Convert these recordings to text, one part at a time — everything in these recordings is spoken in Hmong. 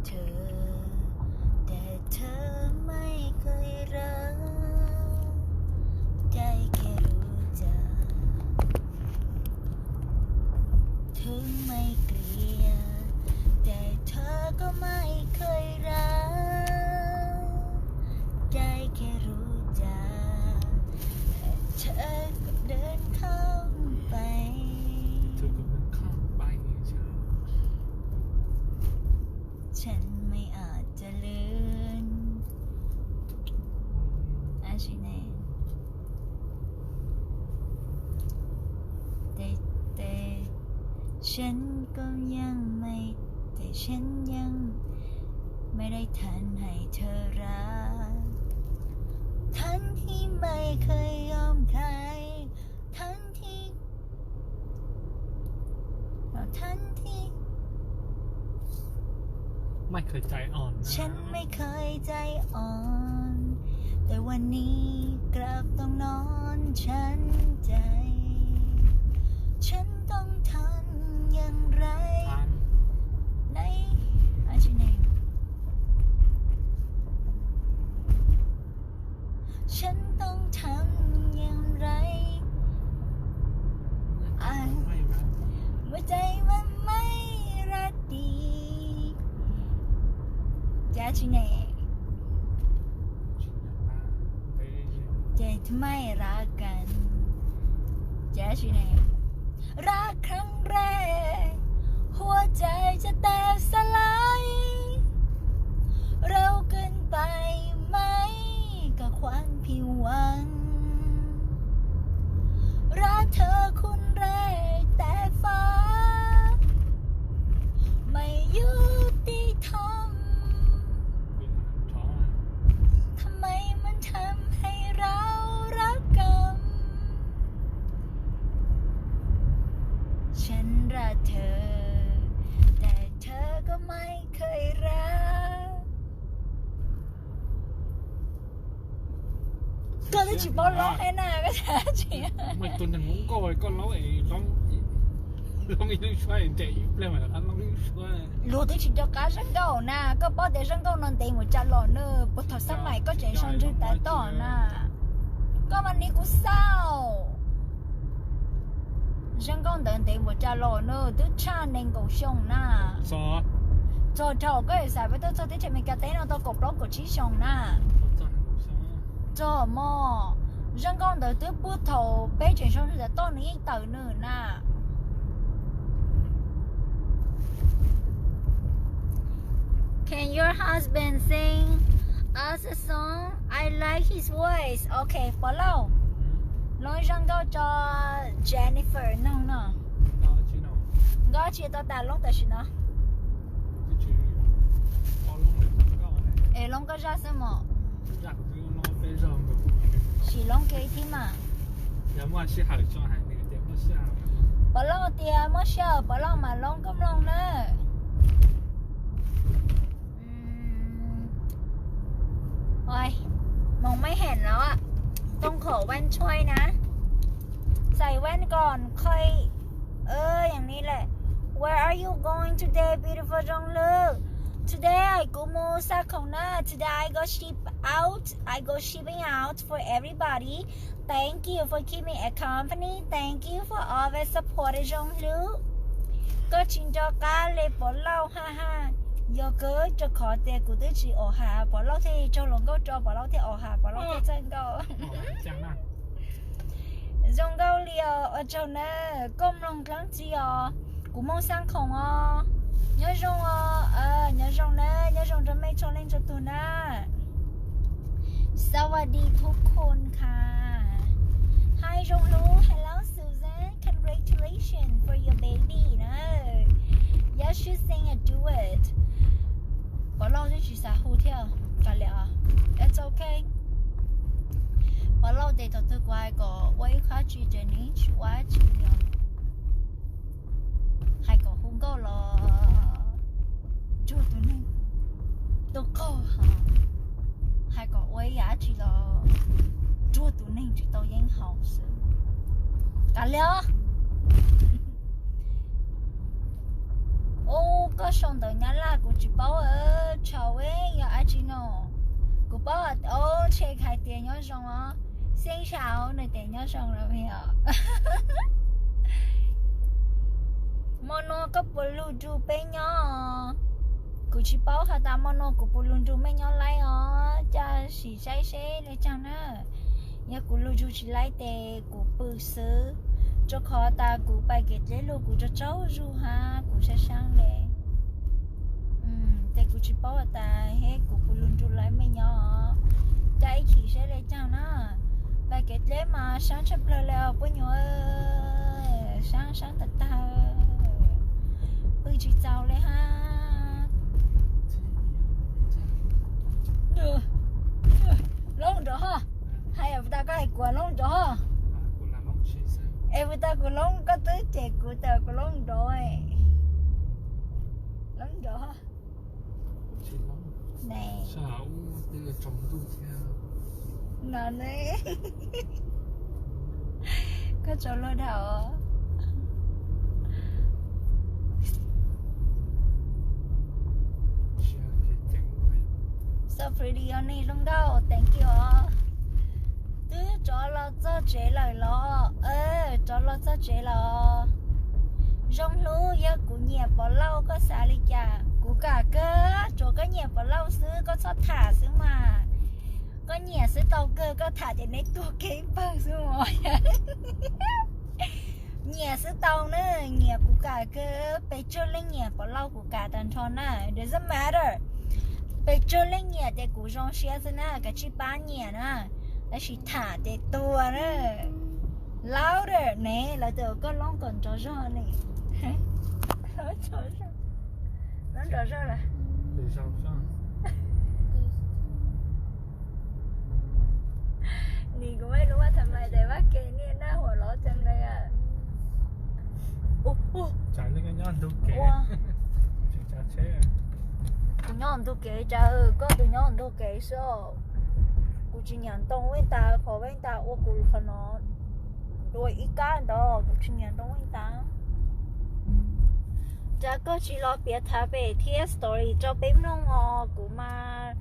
เธอ แต่เธอไม่เคยรัก ใจแค่รู้จัก ถึงไม่เกลียด แต่เธอก็ไม่เคยรัก ใจแค่รู้จัก แต่เธอก็เดินข้ามไป เธอก็เดินข้ามไป ฉันไม่อาจจะลืม อาชิเน่ แต่ แต่ ฉันก็ยังไม่ แต่ฉันยังไม่ได้ทันให้เธอรัก ทั้งที่ไม่เคยยอมใคร ทั้งที่ ทั้งที่ ไม่เคยใจอ่อนนะ ฉันไม่เคยใจอ่อน แต่วันนี้กลับต้องนอนช้ำใจ ฉันต้องทำอย่างไร ทัน ใน อาชิเน่ ฉันต้องทำอย่างไร อ่ะ ไม่รัก หัวใจมันไม่รักดี จะอาชิเน่ จะไม่รักกัน จะอาชิเน่ รักครั้งแรก หัวใจจะแตกสลาย เร็วเกินไปไหม กับความผิดหวัง รักเธอคนแรกแต่ฟ้า ไม่ยุติธรรม ทำไมมันทำให้เรารักกัน ฉันรักเธอ แต่เธอก็ไม่เคยรัก Koj twb tsis paub loob thiab na, koj xav tsis. Muaj tus neeg hluas nkauj koj loob es loob ib lub suab nres ib pliag mas loob ib lub suab. Luag twb tsis nco qab zaj nkauj na, koj paub tias zaj nkauj no ntev mus tsa los na, puag thaum xab mais koj tseem sau ntswg tav tom na. Koj mas ni kuv xauj. Zaj nkauj ntawd ntev mus tsa los na, twb tshaj nees nkaum xyoo na. Txog thaum koj xav peb tuaj txog teb chaws Amelikas teb no tau kaum plaub kaum tsib xyoo na. Txog mog, zaj nkauj ntawd twb puag thaum peb tseem sau ntswg tav tom nws yeej tawm nws na. Can your husband sing us a song? I like his voice. Ok, Pov Lauj, loob zaj nkauj tso Jennifer noog no. Nkauj tsis tau tas loob tam sim no. Es loob koj zaj xwb mog. Sim loob kiag ib thib mas. Pov Lauj tias muaj sij hawm Pov Lauj mam loob koj mloog na. Mos mej heem los tooj khom vaj tshuaj na, xais vaj kom qhoi. เออ อย่างนี้แหละ. Where are you going today, beautiful Zoo Lwm? Today I go mus xa khoom na. Today I go ship out. I go shipping out for everybody. Thank you for keeping a company. Thank you for always support Zoo Lwm. Koj tsis nco qab li Pov Lauj ha ha. Yog kawg, rau qhov tias kuv twb tsis ua has Pov Lauj thiaj tsaug hluas nkauj rau Pov Lauj thiaj ua has Pov Lauj thiaj txawj nkauj. Zoo nkauj li os, ua tsaug na, koj mloog dlaab tsi os, kuv moog xaab khoom os, nyob zoo os, nyob zoo na, nyob zoo rau mej txhua leej txhua tug na. สวัสดีทุกคนค่ะ Hi Zoo Lwm, hello Susan, congratulations for your baby na, you should sing a duet. Pov Lauj twb tsis xav hu thiab, kav liam, it's okay. Pov Lauj tes thaum twg kuv hais kom ua ib qho dab tsi ces nws yeej tsis ua dab tsi li os. Hais kom hu nkauj los tsuag tus neeg tuaj qaug, hais kom ua ib yam dab tsi los tsuag tus neeg tsis tau yeeb haus xwb. Kav liam, ua Sau ntawv Nyab Laj kuv tsis paub, tshau, yog dab tsi no. Kuv paub, o, ntshe hais tias nyob zoo os. Xeeb Xya, nws tias nyob zoo lawm os. Hmo no koj puas lug nrug peb nyob? Kuv tsis paub has tas hmo no kuv puas lug nrug mej nyob laib os, tab sis saib seb le caag na. Yog kuv lug nrug tsis laib tes kuv pw xwb, rua qhov tas kuv pais kev dleb lug kuv tsaug tsaug zug hab kuv sab sab le. Ces kuv tsis paub has tas hab kuv puas lug nrug laib mej nyob. Ca ib chim seb le caag na. Pais kev dleb mas sab tshaj plawg le os puab nyuam. Sab sab tag tag, pw tsis txaus le hab. Loob nrov ho. Hais puas tas koj hais kuv loob nrov ho. Es puas tas kuv loob, koj twb cem kuv tas kuv loob nrov. Loob nrov. Ne, koj tsaug luag dhau. So pretty, yog neeg zoo nkauj, thank you os. Twb rov los txog tsev lawm los? Rov los txog tsev los. Zoo Hlub, yog kuv nyiam Pov Lauj koj xav li cas? Kuv kam kawg, tsuas koj nyiam Pov Lauj xwb koj txhob tham xwb mas. Koj nyiam xwb tau kawg, koj tham ces neb tuag kiag ib pawg xwb os. Nyiam xwb tau na, nyiam kuv kam kawg, pes tsawg leej nyiam Pov Lauj kuv kam tag nrho na, doesn't matter. Pes tsawg leej nyiam ces kuv zoo siab xwb na, kav tsij pab nyiam na, tab sis tham ces tuag na. Louder ne, lawv tias koj loob kom nrov zog ne. Loob nrov zog lawm. Nim kuv mej lub vaj tham mais tes vaj ke niaj naj huam lov tsees le. Kuv nyob ntug kev cas, koj tus nyob ntug kev xwb. Kuv tsis nyiam ntoo vej tas, qhov vej tas ua kuv qhov no dua ib kab ntawd, kuv tsis nyiam ntoo vej tas. Cas koj tsis los piav thav pem thiab story rau peb mloog os, kuv mas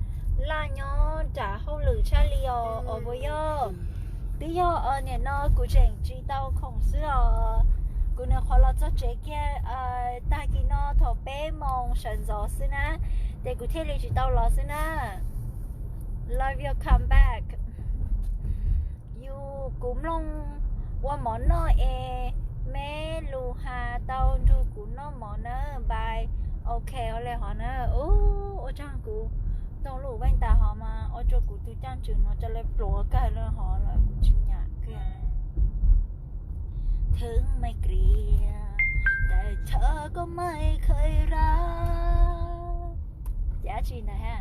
laj nyob nram hauj lwm tshaj li os, os puas yog? Twb yog niam no kuv tseem tsis tau khoom xwb os. Kuv nws qhuav los txog tsev kiag tag kis no thaum peb moos sawv ntxov xwb na, ces kuv thiaj li tsis tau los xwb na. Love your comeback. Yus, kuv mloog ua mov noj es, meb lug has tau nrug kuv noj mov nawb, bye. Ok, ua le hov na. Ua tsaug, kuv ntoo lub vej tas hov mas ua rua kuv tus caaj ntswg no ca le pluav kawg le hov lawm, kuv tsis nyam kiag. Thwv mej krias, tes thawv koj mej khawj rab. Ces dab tsi ntawd ha?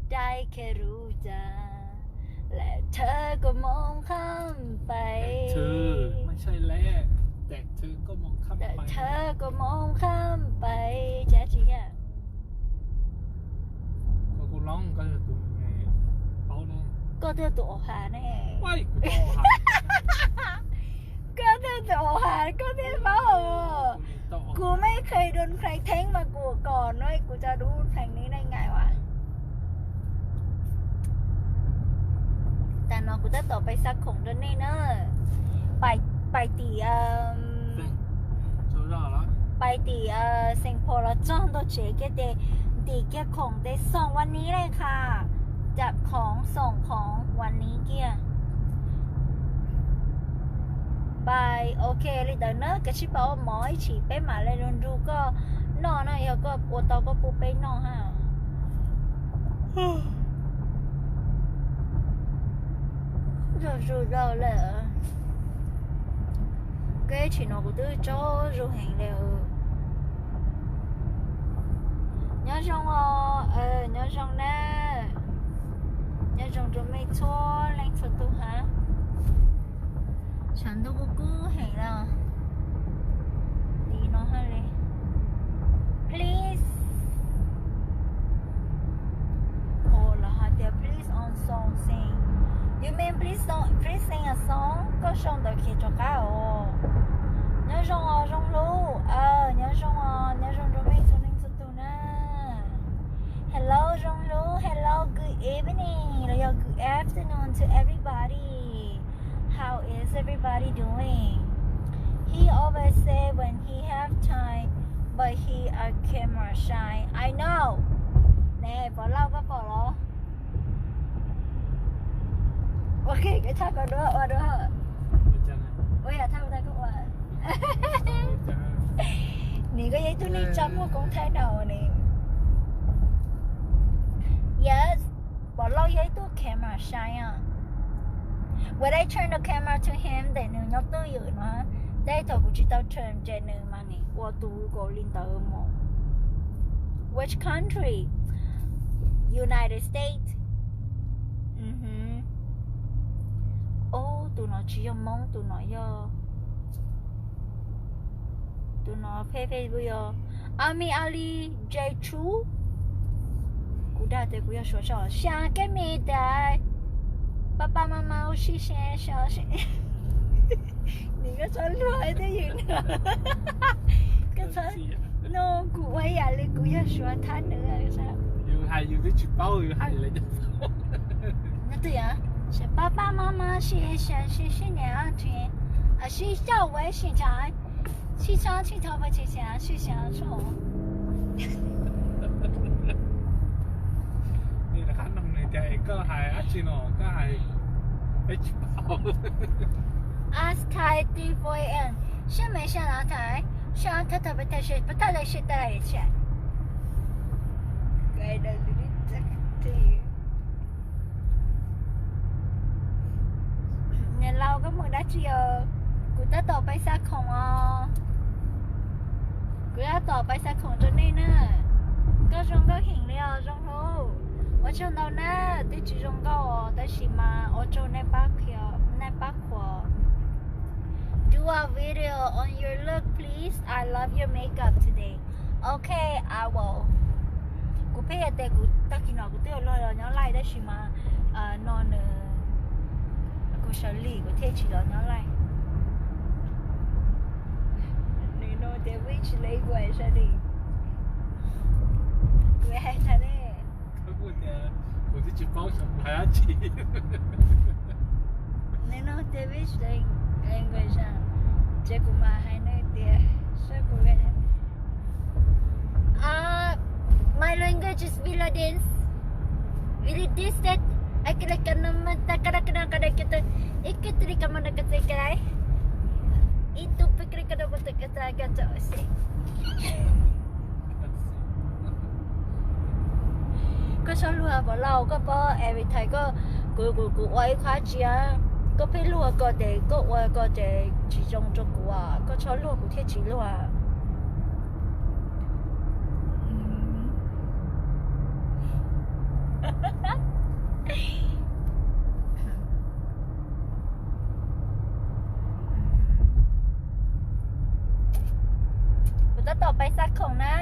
Dai khe rub ca, lawm thawv koj moos khab pais. Thawv koj moos khab pais, ces dab tsi ha? Koj twb yog tus au has ne. Koj twb yog tus au has koj thiaj paub. Kuv mej kheev dua nplhees theeb mas kuv kom no kuv cov dub nplhees ni neej nkaim as. Tas no kuv tab tom pais xa khoom rau nej na. Pais tim, pais tim Xeem Phos los txog ntua tsev kiag tes ntim kiag khoom tes xoom ua ni le qha. Cam khoom xoom khoom ua ni kiag. Pais, ok li ntawd na, kav tsij pab ua mov ib chim peb mam li lug nrug koj noj na, yog koj ua tau koj pub peb noj ha. Tsaug zug lawm. Koj ib chim no kuv twb tsaug zug heev li. Nyob zoo os, nyob zoo na. Nyob zoo rau mej txhua leej txhua tug hab. Tshav ntuj kuj kub heev lawm. Tiv no hab le. Please. Los hais tias please on song sing. You mean please sing a song? Koj sau ntawv khiav rov qab os. Nyob zoo os Zoo Hlub. Nyob zoo, nyob zoo rau peb txhua leej txhua tus na. Hello zoo hlub, hello, good evening los yog good afternoon to everybody. How is everybody doing? He always say when he have time, but he a camera shy. I know. Ne, Pov Lauj, koj pom los? Ok, koj thaij koj dua ua dua. Ua yam thaij ua thaij koj ua. Nim koj yog ib tug neeg tsa muaj koob thaij no ne. Yes, Pov Lauj yog ib tug camera shy. When I turn the camera to him, tes nws nyob twj ywm no. Tes thaum kuv tsis tau turn ces nws mas nim ua tus kaus li ntawd mus. Which country? United States. Ub, tus no tsis yog Hmoob, tus no yog, tus no pheej Facebook yog Ami Ali J Chu. Kuv dag tias kuv yog Suav tso, xya keb me tas, pab pab mab mab ua si se so si. Nim koj txhob luag thiab yus no. Koj txhob, no kuv ua yam li kuv yog Suav thab nws. Yus hais yus twb tsis paub yus hais lawm. No twb yog, pab pab mab mab si se si si niam si, si coj ua si tsa, si tsa si tau pa si si si si tso. Nws rov qab nug nws tias, es koj hais dab tsi no, koj hais peb tsis paub. Ask Thai three four A M. Seb me seb no Thai, seb thaj thaj peb thaj seb peb thaj lej seb thaj lej seb. Niam laus, koj mus dab tsi os? Kuv tab tom pais xa khoom os. Kuv tab tom pais xa khoom rau nej na. Koj zoo nkauj heev li os, zoo hlub. Ua tsaug ntau na, twb tsis zoo nkauj os, tab sis mas ua tsaug nej pab qhia, nej pab qhuas. Do a video on your look, please. I love your makeup today. Okay, I will. Kuv pheej tias kuv tag kis no kuv twb yuav los nyob Laij tab sis mas no nws, kuv sawv lim kuv thiaj tsis los nyob Laij. Nws no tias which language sawv lim. Kuv hais tias ne, kuv twb tsis paub xyov hais dab tsi. Nws no tias which language, ces kuv mam hais nws tias, saib kuv, my language is Villadins. Villadins. Koj txhob luag Pov Lauj, koj paub every time koj, kuv, kuv, kuv ua ib qho tsi, koj pheej luag ko ces koj ua ko ces tsis zoo rau kuv, koj txhob luag kuv thiaj tsis luag. Kuv tab tom pais xa khoom na.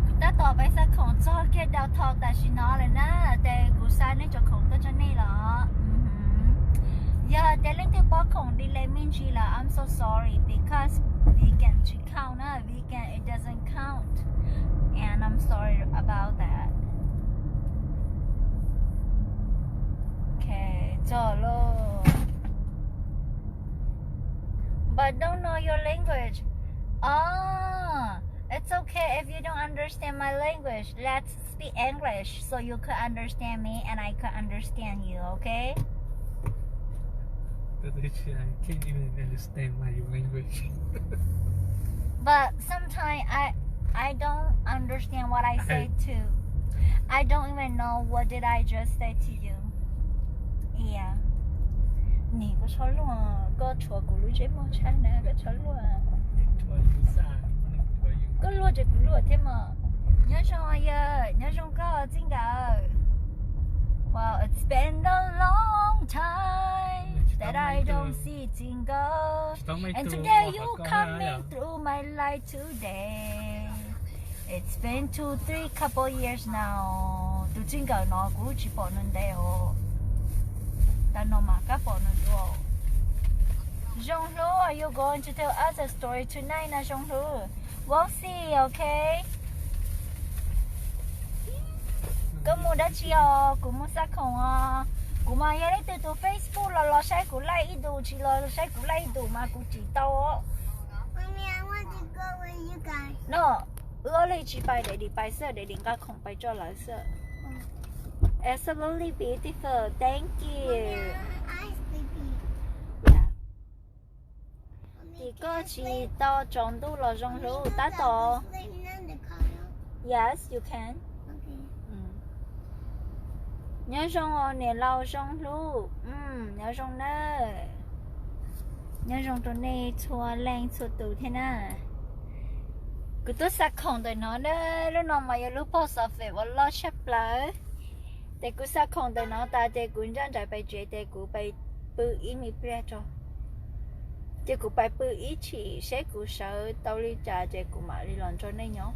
Kuv tab tom pais xa khoom txog kiag downtown tam sim no lawm na, ces kuv xa nej cov khoom tuaj rau nej los. Yog tias leej twg pom khoom delete me ntsis lawm, I'm so sorry because we can count na, we can, it doesn't count, and I'm sorry about that. Okay, txog lauj. But don't know your language. Oh, it's okay if you don't understand my language. Let's speak English so you could understand me and I could understand you, okay? But I can't even understand my language. But sometimes I I don't understand what I say too. I don't even know what did I just say to you. Yeah. Nim koj txhob luag, koj tshuav kuv lub ntsej muag tshaj na, koj txhob luag. Koj luag ces kuv luag thiab mas. Nyob zoo yawg, nyob zoo koj txij nkawm. Wow, it's been a long time that I don't see Txij Nkawm. And today you coming through my life today. It's been two, three, couple years now. Tus Txij Nkawm no kuv tsis pom nws ntev os. Tag no mas kab pom nws Zoo Hlub, are you going to tell us a story tonight na Zoo Hlub? We'll see, okay? Koj mus dab tsi os? Kuv mus xa khoom os. Kuv mas yog leej twg tus Facebook los los saib kuv live ib ntus, tsis los saib kuv live ib ntus mas kuv tsis tau. Mommy, I want to go with you guys. No, wb ob leeg tsis pais, Daddy pais xwb, Daddy nqa khoom pais tso lawv xwb. Absolutely beautiful, thank you. Mommy, I, I sleepy. Yeah. Tim koj tsis tau tsaus ntuj los Zoo Hlub tab tom. Yes, you can. Nyob zoo os niam laus Zoo Hlub. Nyob zoo nawb. Nyob zoo rau nej txhua leej txhua tus thiab na. Kuv twb xa khoom ntawm no na, lub no mas yog lub post office uas loj tshaj plaws. Ces kuv xa khoom ntawm no tas ces kuv ntsaj ntsais pais tsev ces kuv pais pw ib me pliag tso. Ces kuv pais pw ib chim seb kuv sawv tau li cas ces kuv mam li los nrog nej nyob.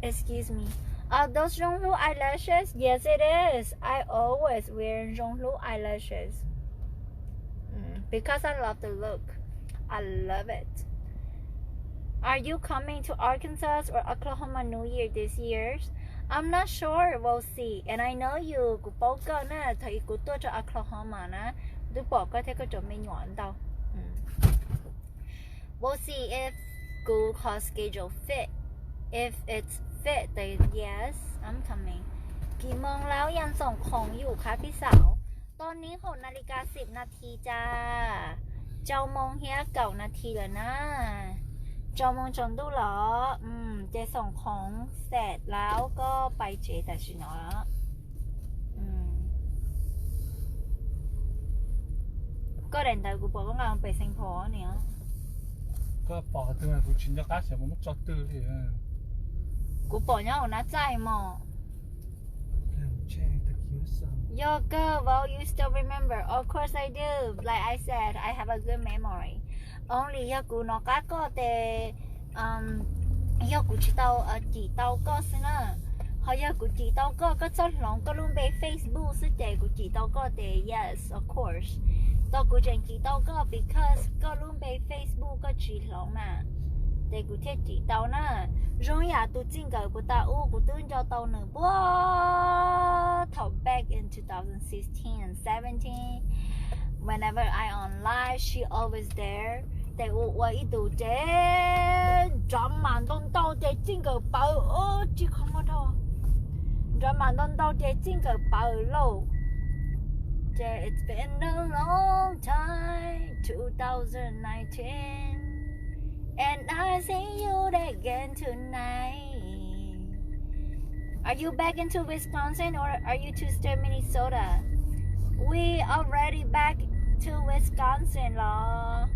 Excuse me. Are those Zoo Hlub eyelashes? Yes, it is. I always wear Zoo Hlub eyelashes. Mm, because I love the look. I love it. Are you coming to Arkansas or Oklahoma New Year this year? I'm not sure. We'll see. And I know you. Kuv paub koj na, thaum kuv tuaj rau Oklahoma na, twb pom koj thiab koj cov me nyuam ntau. We'll see if kuv qhov schedule fit. If it's fit, then yes, I'm coming. Kis moos laub yam xoom khoom yum qhab pij xaum. Toj nib hom nas li kas xib nas this cas. Tsau moos thiab kaum nas this lawm na. Tsau moos tsaus ntuj los, ces xoom khoom xeem laub koj pais tsev tam sim no. Koj daim ntawv kuv pom koj nqa pem Saint Paul niam. Koj pom twg mas kuv tsis nco qab xyov kuv muab tso twg li. Kuv pom nyob hauv nab txaij mos. Yog kawg, well, you still remember. Of course I do. Like I said, I have a good memory. Only yog kuv nov qab koj tes, yog kuv tsis tau cim tau koj xwb na. Ho yog kuv cim tau koj, koj txhob hloov koj lub npe Facebook xwb ces kuv cim tau koj tes, yes, of course. Tos kuv tseem cim tau koj because koj lub npe Facebook koj tsis hloov na, ces kuv thiaj cim tau na. Zoo yam tus txij nkawm puas tas ub, kuv twb nco tau nws puag thaum back in two thousand sixteen and seventeen. Whenever I on live, she always there. Ces ua ua ib ntus ces drama ntau ntau ces txij nkawm paws, tsis qhov muag dhau. Drama ntau ntau ces txij nkawm paws lauj. Ces it's been a long time, two thousand nineteen, and I see you again tonight. Are you back into Wisconsin or are you to stay Minnesota? We already back to Wisconsin los.